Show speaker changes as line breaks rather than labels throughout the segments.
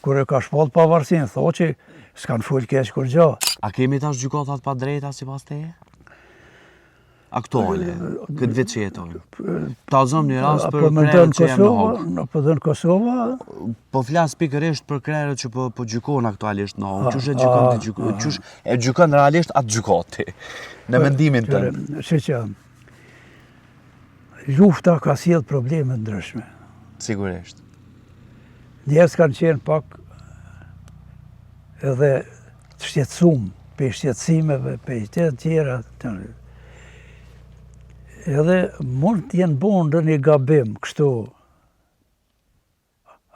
Kur e ka shpallë pavarësinë, Thaçi, s'kanë folë keq kurgjo.
A kemi tash gjykata të padrejta sipas teje? Aktuale, këtë vit që jetojmë. Ta zëmë një rast për
po
krerët që janë në Hagë.
Po mendon Kosova?
Po flas pikërisht për krerët që po, po gjykohen aktualisht në Hagë. Qysh e gjykon ti gjykon, qysh e gjykon realisht atë gjykatë ti? Në mendimin tënd.
Shiqo, lufta ka sjellë probleme të ndryshme.
Sigurisht.
Njerëz kanë qenë pak edhe të shqetësum, pej shqetësimeve, pej të tjera. Edhe mund të jenë bo ndonjë gabim kështu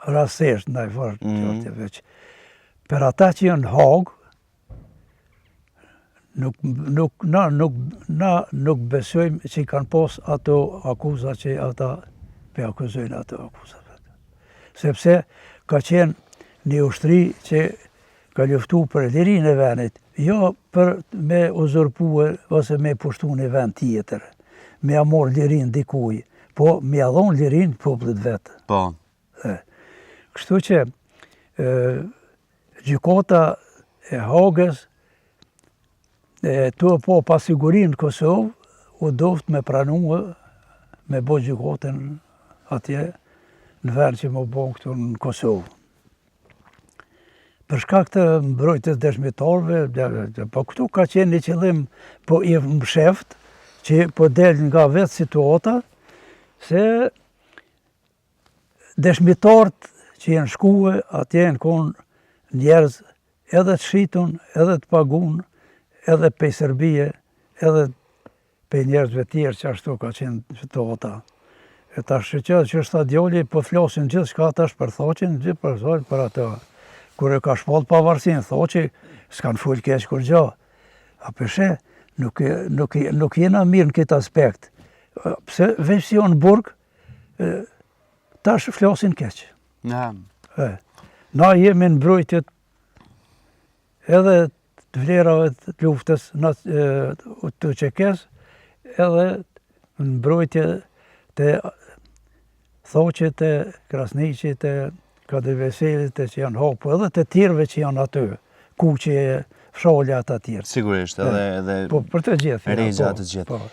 rastësisht ndaj farë mm -hmm. veç. Për ata që janë në Hagë, nuk, nuk, na, nuk, na nuk besojmë që i kanë pos ato akuza që ata pe akuzojnë ato akuza. Sepse ka qenë një ushtri që ka luftu për lirinë e venit, jo për me uzurpue ose me pushtu një vend tjetër, me ia morë lirinë dikuj, po me ia dhonë lirinë popullit vet.
Po.
E, kështu që e, gjykata e Hagës e, tu e pa pasigurinë në Kosovë, u doftë me pranu me bo gjykatën atje në vend që me bo këtu në Kosovë. Për shkak të mbrojtjes dëshmitarëve, po këtu ka qenë një qëllim po i msheft, që po del nga vetë situata, se dëshmitarët që janë shkue, atje janë konë njerëz edhe të shitun, edhe të pagun, edhe pej Serbie, edhe pej njerëzve tjerë që ashtu ka qenë situata. E tash që që që është djali, po flasin gjithçka tash për Thaçin, gjithë për Thaçin, për atë. Kur e ka shpallë pavarësinë, Thaçi, s'kanë folë keq kurgjo. A pe sheh, nuk, nuk, nuk jena mirë në këtë aspekt. Pse veç si janë në burg, tash flasin keq.
Na.
E, na jemi në mbrojtje edhe të vlerave të luftës në të UÇK-së, edhe në mbrojtje të Thaçit, të Krasniqit, të Kadri Veselit, të që janë hapur, edhe të tjerëve që janë aty, Kuçi, Shala, ata tjerë.
Sigurisht, edhe edhe
po, për të gjithë.
Rexha po, të gjithë. Po.